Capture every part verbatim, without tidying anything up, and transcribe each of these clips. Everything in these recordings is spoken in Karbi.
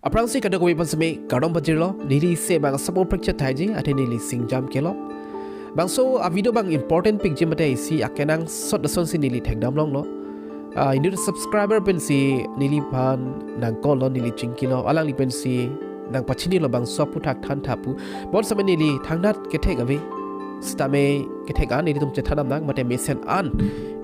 Aphrangsi kadokave aphan seme kardom pajirlo, neli isi abang asap aprekchet thaiji, athe neli singjam kelong. Bangso a-video abang important pikji mate isi akenangsot asonsi neli thekdam longlo. Ah, inut subscriber pensi neliphan nangcall lo, neli chingkilo, alangli pensi nangpachinilo bangso aphuthak than tha pu. Bonsitame neli thangnat kethek ave. Sitame kethek an ilitum chethan damnang, mate mesen an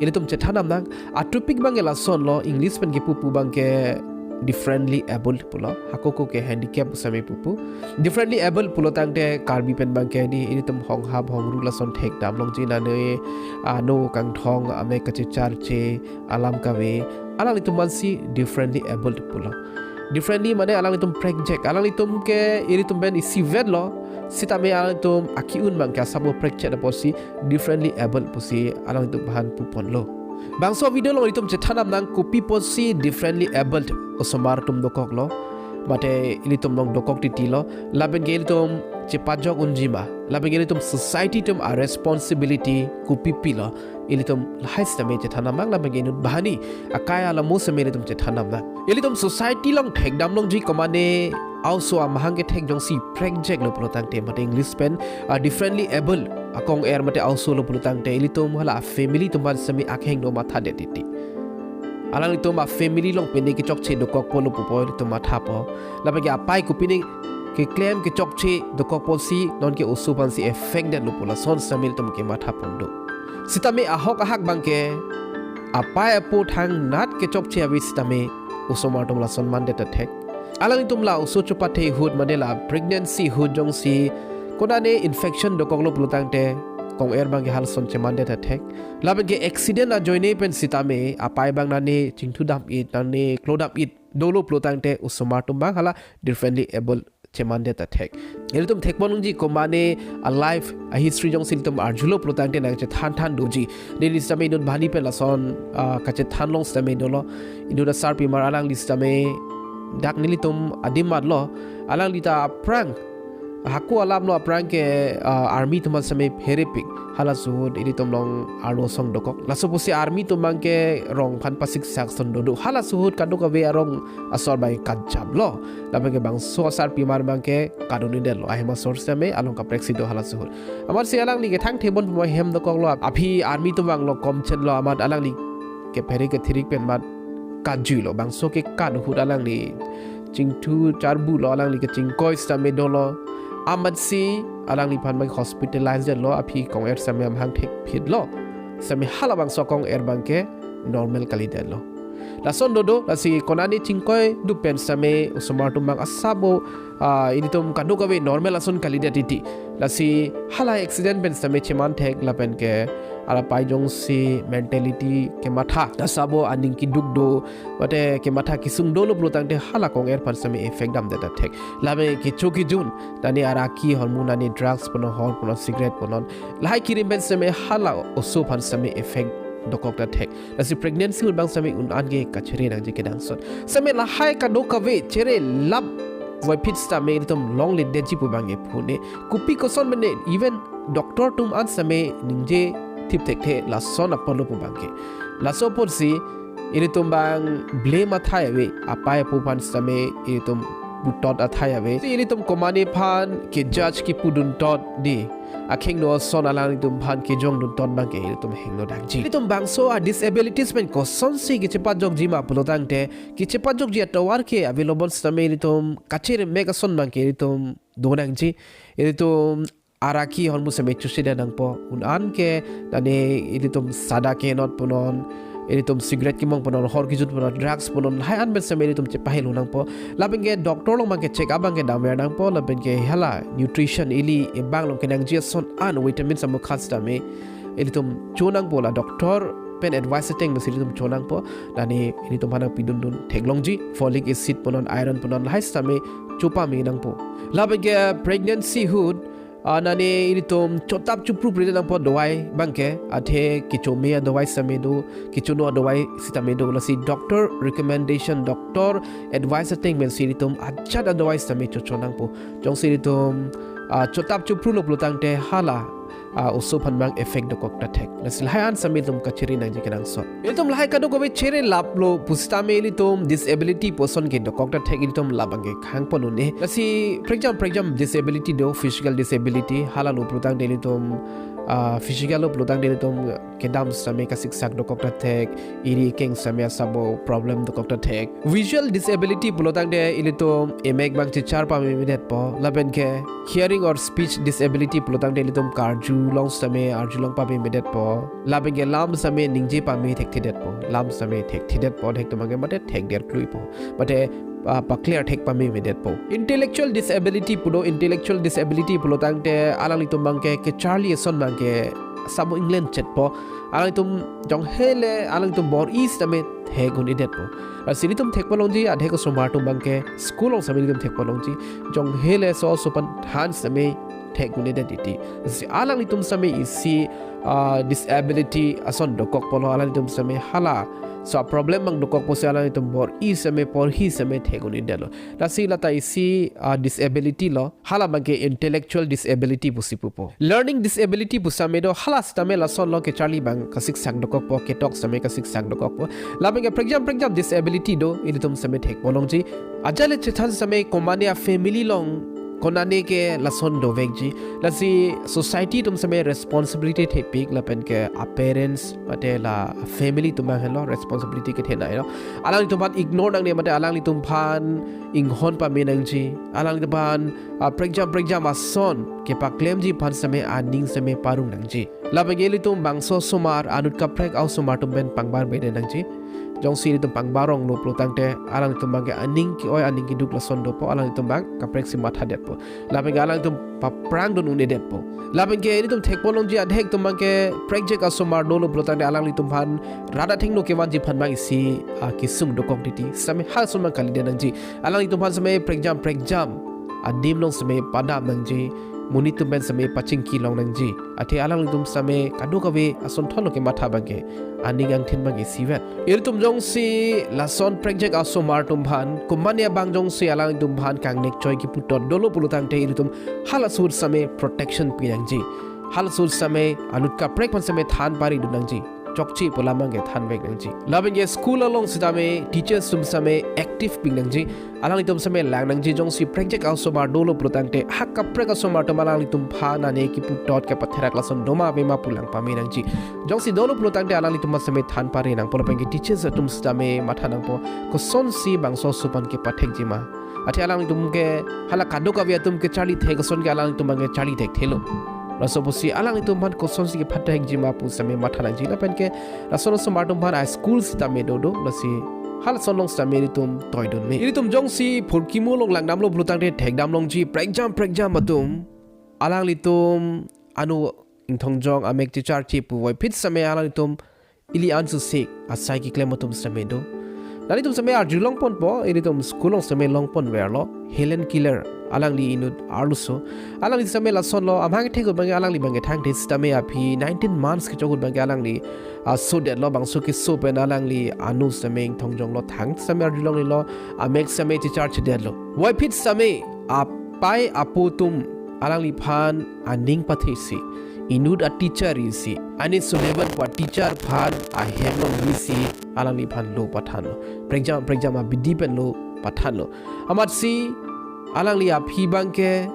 ilitum chethan damnang. A-topic abangke lasonlo, English pen kepu pu abangke differently abled pulo. Hako ko ke handicap pu seme pupu. Differently abled pulo tangte Karbi pen abangke di ilitum honghap hongru lason thekdam longji, nane ano kangthong, amek kachecharche, alam kave, alanglitum aphansi differently abled pulo. Differently mane alanglitum prekjak, alanglitum ke ilitum pen isivet lo, sitame alanglitum aki-un abangke asap aprekchet apotsi differently abled pusi alanglitum aphan puponlo. Bangso video along ilitum chethan damnang kopi apotsi differently abled osomar atum dokoklo. Mate ilitum along dokok titilo. Lapenke ilitum chepajok unji ma, lapenke ilitum society atum a-responsibility kopi pilo, ilitum lahai sitame chethan damnang, lapenke inut banghini akai alamo seme ilitum chethan damnang. Ilitum society along thekdam longji komane a-oso amahang kethek jongsi prekjak lo pulo tangte, mate English pen, ah, differently abled akong-er mate a-oso lo pulo tangte, ilitum hala family atum aphan seme akheng do mathadet titi. Alanglitum a-family along pine kechokche dokokpo lo pupo ilitum mathapo. Lapenke apai kopine keklem kechokche dokok apotsi nonke oso aphansi effect detlo pu lason sitame ilitum ke mathapon do. Sitame ahok ahak abangke apai apo thangnat kechokche ave sitame osomar atum lason mandet athek. Alanglitum la oso chepathe ahut mane la pregnancy ahut jongsi konane infection dokoklo pulo tangte kong-er abangke halason chemandet athek. Lapenke accident ajoine pen sitame apai abang nane chingthudam it, nane klodam it dolo pulo tangte osomar atum abang hala differently abled chemandet athek. Ilitum thekpon longji komane a-life a-history jongsi ilitum arjulo pulo tangte nangchethan than doji. Neli sitame inut banghini pen lason, ah, kachethan long sitame dolo. Inut asarpimar alangli sitame dak nelitum adim matlo. Alangli ta aphrang hako alam lo, aphrang ke, ah, army atum aphan seme pherepik. Halaso ahut ilitum along arlo asong dokok. Laso pusi army atum abangke rong aphan pasiksak ason dodo. Halaso ahut kadokave arong asor abang kajaplo. Lapenke bangso asarpimar abangke kadun-edetlo. Ahem asor seme along kaprek si do halaso ahut. Amatsi alangli ke thangthebon pumo hem dokoklo. Aphi army atum abang lo komchenlo, amat alangli kephere kethirik pen mat kajuilo. Bangso kekat ahut alangli chingthu charbulo, alangli kechingkoi sitame dolo. Amatsi alangliphan abang hospitalize lo, aphi kong-er sitame amahang thekphitlo. Sitame halabangso kong-er abangke normal kalidetlo. Lason dodo, lasi konane chingkoidun pen sitame osomar atum abang asap o, ah, ilitum kadokave normal ason kalidet titi. Lasi hala accident pen sitame cheman thek lapenke hala apai jongsi mentality kematha, asap o aning keduk do, mate kematha kesung dolo pulo tangte hala kong-er aphan sitame effect damdet athek. Lapen kecho kejun, nane araki ahormu, nane drugs punon, hor punon, cigarette punon, lahai kerim pen sitame hala oso aphan sitame effect dokok ta thek. Lasi pregnancy ahut abang sitame un-an ke kachere nangji kenangsot. Sitame lahai kadokave cherelap voiphit sitame ilitum longledetji pu abangke phone. Kopi koson mene even doctor atum an sitame ningje thip thekthe lason apotlo pu abangke. Laso apotsi ilitum abang blame athai ave, apai apo aphan sitame ilitum putot athai ave. Si ilitum komane aphan kejudge kepudun tot di. Akheng do ason alanglitum aphan kejongdun tot abangke ilitum hingno dangji. Ilitum bangso a-disabilities pen kosonsi kechepajokji ma pulo tangte, kechepajokji atovar ke avelo, bonsitame ilitum kacheremek ason abangke ilitum do nangji. Ilitum araki ahormu sitame chosedam nangpo. Un-an ke nane ilitum sada kenot punon, ilitum cigarette kemong punon, hor kejut punon, drugs punon, lahai an pen sitame ilitum chepahelo nangpo. Lapenke doctor along abangke check up abangke damver nangpo, lapenke hala nutrition ili ebang along kenangji ason an vitamin samukha sitame ilitum cho nangpo, la doctor pen advice ateng pensi ilitum cho nangpo. Nane ilitum aphan nangpidundun theklongji, folic acid punon, iron punon, lahai sitame chopame nangpo. Lapenke pregnancy ahut, ah, nane ilitum chotap choprup ride nangpo dawai abangke, athe kechome adawai sitame do, kechono adawai sitame do, lasi doctor recommendation, doctor advice ateng pensi ilitum ajat adawai sitame chocho nangpo. Jongsi ilitum, ah, chotap choprulo pulo tangte hala ah, oso aphan abang effect dokok ta thek. Lasi lahai an sitame ilitum kachere nangji kenangsot. Ilitum lahai kadokave chere laplo pusitame ilitum disability pu ason ke dokok ta thek, ilitum labang ke khang pon un-e. Lasi prekjam prekjam disability do, physical disability, hala lo pulotangte ilitum, ah, physical lo pulotangte ilitum kedam sitame kasiksak dokok ta thek, eri keng sitame asabo problem dokok ta thek. Visual disability pulotangte ilitum emek abang chechar pamemedet po, lapen ke hearing or speech disability pulotangte ilitum karjulong sitame arjulong pamemedet po, lapen ke lam sitame ningje pame thekthedet po, lam sitame thekthedet po, thek atum abang ke mate thekder klui po, mate, ah, pa-clear thek pamemedet po. Intellectual disability pu do, intellectual disability pulotangte alanglitum abang ke kecharli ason abang ke sabo inglen chet po. Alanglitum jong hele alanglitum bor-i sitame thek un-edet po. Lasi ilitum thek pon longji, adhek osomar atum abang ke school along sitame ilitum thek pon longji, jong hele so oso aphan than sitame thek un-edet titi. Lasi alanglitum sitame isi, ah, disability ason dokok pulo, alanglitum sitame hala so problem abang dokok pusi alanglitum bor-i sitame porhi sitame thek un-edetlo. Lasi lata isi, ah, disability lo, hala abang ke intellectual disability pusi pupo. Learning disability pu sitame do, hala sitame lason lo kecharli abang kasiksak dokok po, ketok sitame kasiksak dokok po. Lapen ke prekjam prekjam disability do, ilitum sitame thek pon longji. Ajat le chethan sitame komane a-family along konane ke lason dovekji. Lasi society atum sitame responsibility thepik, lapen ke a-parents mate la family atum abang henlo responsibility kethenei lo. Alanglitum aphan ignore nangne mate alanglitum aphan inghon pame nangji, alanglitum aphan, ah, prekjam prekjam ason kepaklemji aphan sitame aning sitame parong nangji. Lapen ke ilitum bangso osomar, anut kaprek a-osomar atum pen pangbar bede nangji. Jongsi ilitum pangbar rong lo pulotangte alanglitum abang ke aning ke-oi aning keduk lason dopo, alanglitum abang kaprek si mathadetpo. Lapen ke alanglitum paprang dun un-edetpo. Lapen ke ilitum thek pon longji adhek atum abang ke prekjak asomar dolo pulotangte alanglitum aphan rat athengno kevanji aphan abang isi, ah, kesung dokok titi. Sitame halason abang kalide nangji. Alanglitum aphan sitame prekjam prekjam adim along sitame padam nangji, monit atum pen sitame pachingki long nangji. Athe alanglitum sitame kadokave asonthotlo kematha abang ke aning angthin abang ke isivet. Ilitum jongsi lason prekjak asomar atum aphan, komane abang jongsi alanglitum aphan kangnek choi kipu thot dolo pulotangte ilitum halaso ahut sitame protection pi nangji. Halaso ahut sitame anut kaprek aphan sitame than pari dun nangji. Chokche pu alam abang ke thanvek nangji. Lapen ke school along sitame teachers atum sitame active pi nangji. Alanglitum sitame lang nangji, jongsi prekjak asomar dolo pulotangte ha kaprek asomar atum alanglitum aphan ane kipu thot kepatherak lason doma avema pu lang pame nangji. Jongsi dolo pulotangte alanglitum aphan sitame than pari nangpo, lapen ke teachers atum sitame matha nangpo, kosonsi bangso oso aphan kepathekji ma. Athe alanglitum ke hala kadokave atum kecharli thek ason ke alanglitum abang ke charli thekthelo. Laso pusi alanglitum aphan kosonsi kepathekji ma pu sitame matha nangji, lapen ke lason osomar atum aphan a-school sitame dodo, lasi halason along sitame ilitum toi dun me. Ilitum jongsi phurkimo along langdamlo pulotangte thekdam longji, prekjam prekjam atum alanglitum anu ingthongjong amek checharche puvoiphit sitame alanglitum ili ansu sik asai keklem atum sitame do. Nanglitum sitame arjulong ponpo, ilitum school along sitame long ponverlo, Helen Keller, alangli inut arloso. Alangli sitame lasonlo, amahang thek ahut abang ke alangli abang ke thangthe sitame aphi nineteen months kechok ahut abang ke alangli, ah, sodetlo, bangso keso pen alangli anu sitame ingthongjonglo, thang sitame arjulonglelo, amek sitame checharchedetlo. Voiphit sitame apai apo atum alangliphan aning pathesi, inut a-teacher isi, ani Sullivan pu a-teacher aphan ahem along isi, alangliphan lo pathanlo. Prekjam prekjam abidi pen lo pathanlo. Amatsi alangli aphi abang ke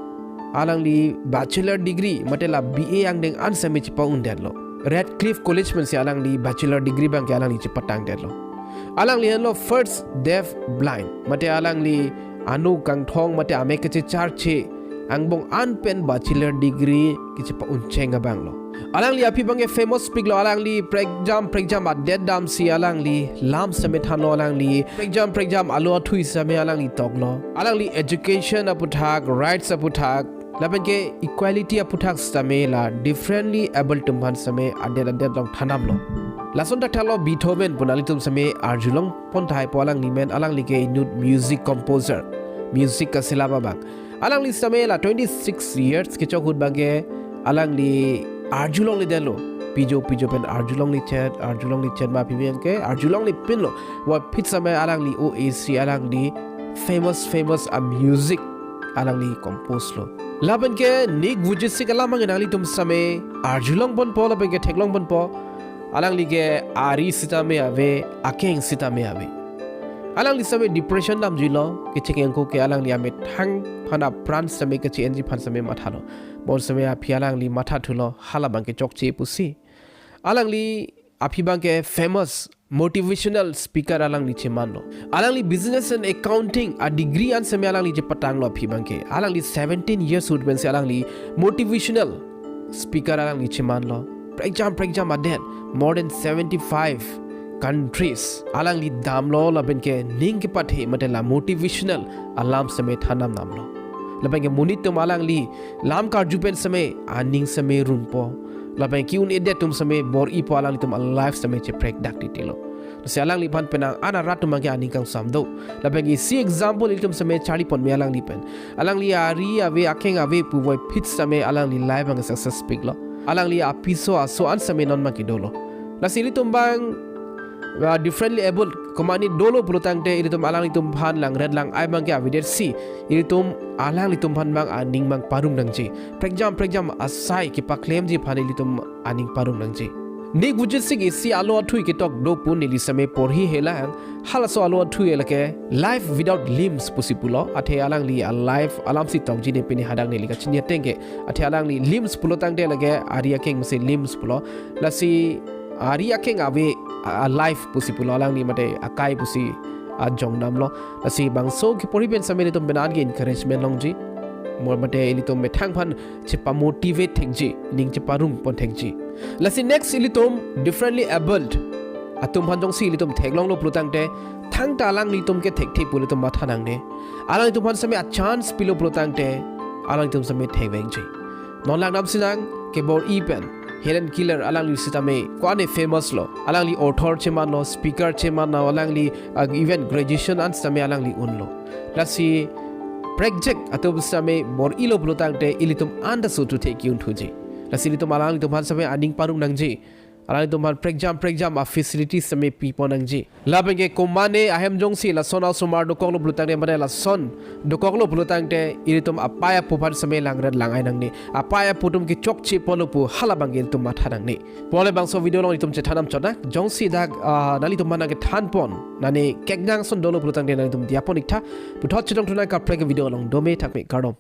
alangli bachelor degree mate la B A angdeng an sitame chepa-undetlo. Radcliffe College pensi alangli bachelor degree abang ke alangli chepatangdetlo. Alangli henlo first deaf blind, mate alangli anu kangthong mate amek kechecharche angbong an pen bachelor degree kechepa-uncheng abanglo. Alangli aphi abang ke famous piklo, alangli prekjam prekjam adet damsi alangli lam sitame thanlo, alangli prekjam prekjam alo athui sitame alangli toklo. Alangli education aputhak, rights aputhak, lapen ke equality aputhak sitame la differently abled atum aphan sitame adet adet along thandamlo. Lason thakthak lo Beethoven pu nanglitum sitame arjulong pon tahai po, alangli men, alangli ke inut music composer, music kaselam abang. Alangli sitame la twenty-six years kechok ahut abang ke alangli arjulongledetlo. Pijo pijo pen arjulonglechet, arjulonglechet ma aphi abang ke arjulonglepinlo. Voiphit sitame alangli O A C alangli famous famous a-music alangli compose lo. Lapen ke Nick Vujicic alam abang nanglitum sitame arjulongponpo lapen ke theklongponpo. Alangli ke ari sitame ave, akeng sitame ave. Alangli sitame depression damjuilo, kechengkengko ke alangli amethang aphan apran sitame keche-enji aphan sitame mathalo. Bonsitame aphi alangli mathathulo, hala abang ke chokche pusi. Alangli aphi abang ke famous motivational speaker alangli chemanlo. Alangli business and accounting a degree an sitame alangli chepatanglo aphi abang ke. Alangli seventeen years old pensi alangli motivational speaker alangli chemanlo. Prekjam prekjam adet, more than seventy-five countries alangli damlo lapen ke ning kepathe mate la motivational alam sitame than damnamlo. Lapen ke monit atum alangli lam karju pen sitame aning sitame rungpo. Lapen ke un-edet atum sitame bor-ipo, alanglitum a-life sitame cheprek dak titilo. Lasi alangliphan penang an arat atum abang ke aning kangsam do. Lapen ke isi example ilitum sitame charlipon me alangli pen. Alangli ari ave, akeng ave puvoiphit sitame alangli life abang success piklo. Alangli apiso aso an sitame non abang ke dolo. Lasi ilitum abang, uh, differently abled komane dolo pulotangte ilitum alanglitum aphan langret lang-ai abang ke avedetsi ilitum alanglitum aphan abang aning abang parong nangji. Prekjam prekjam asai kepaklemji aphan ilitum aning parong nangji. Nick Vujicic isi alo athui ketok do pu neli sitame porhi helang. Halaso alo athui lake Life Without Limbs pusi pulo. Athe alangli a-life alamsi tokji ne pini hadak neli kachini ateng ke. Athe alangli limbs pulotangte lake ari akeng si limbs pulo. Lasi ari akeng ave a-life pusi pulo, alangli mate akai pusi ajong damlo. Lasi bangso keporhi pen sitame ilitum penang ke encouragement longji. Mo mate ilitum methang aphan chepamotivate thekji, ning cheparongpon thekji. Lasi next ilitum differently abled atum aphan jongsi ilitum theklonglo pulotangte, thangta alanglitum ke thekthe pu ilitum matha nangne. Alanglitum aphan sitame a-chance pilo pulotangte, alanglitum sitame thekvekji. Non langdamsinang ke bor-i pen Helen Keller alangli sitame ko-an famous lo. Alangli author chemanlo, speaker chemanlo, alangli, uh, even graduation an sitame alangli unlo. Lasi prekjak atum sitame bor-ilo pulotangte ilitum anta suthu thek ki-un thuji. Lasi ilitum alanglitum aphan sitame aning parong nangji. Alanglitum aphan prekjam prekjam a-facilities sitame pipon nangji. Lapen ke komane ahem jongsi lason asomar dokoklo pulotangte mate lason dokoklo pulotangte ilitum apei apo aphan sitame langret lang-ai nangne. Apei apo atum ke chokche ponlo pu hala abang ke ilitum matha nangne. Pule bangso video along ilitum chethan damchot nang. Jongsi dak, ah, nanglitum aphan nangkethanpon, nani keknang ason dolo pulotangte nanglitum diya pon iktha. Puthot chetongthu nang kaprek video along, dome thakme kardom.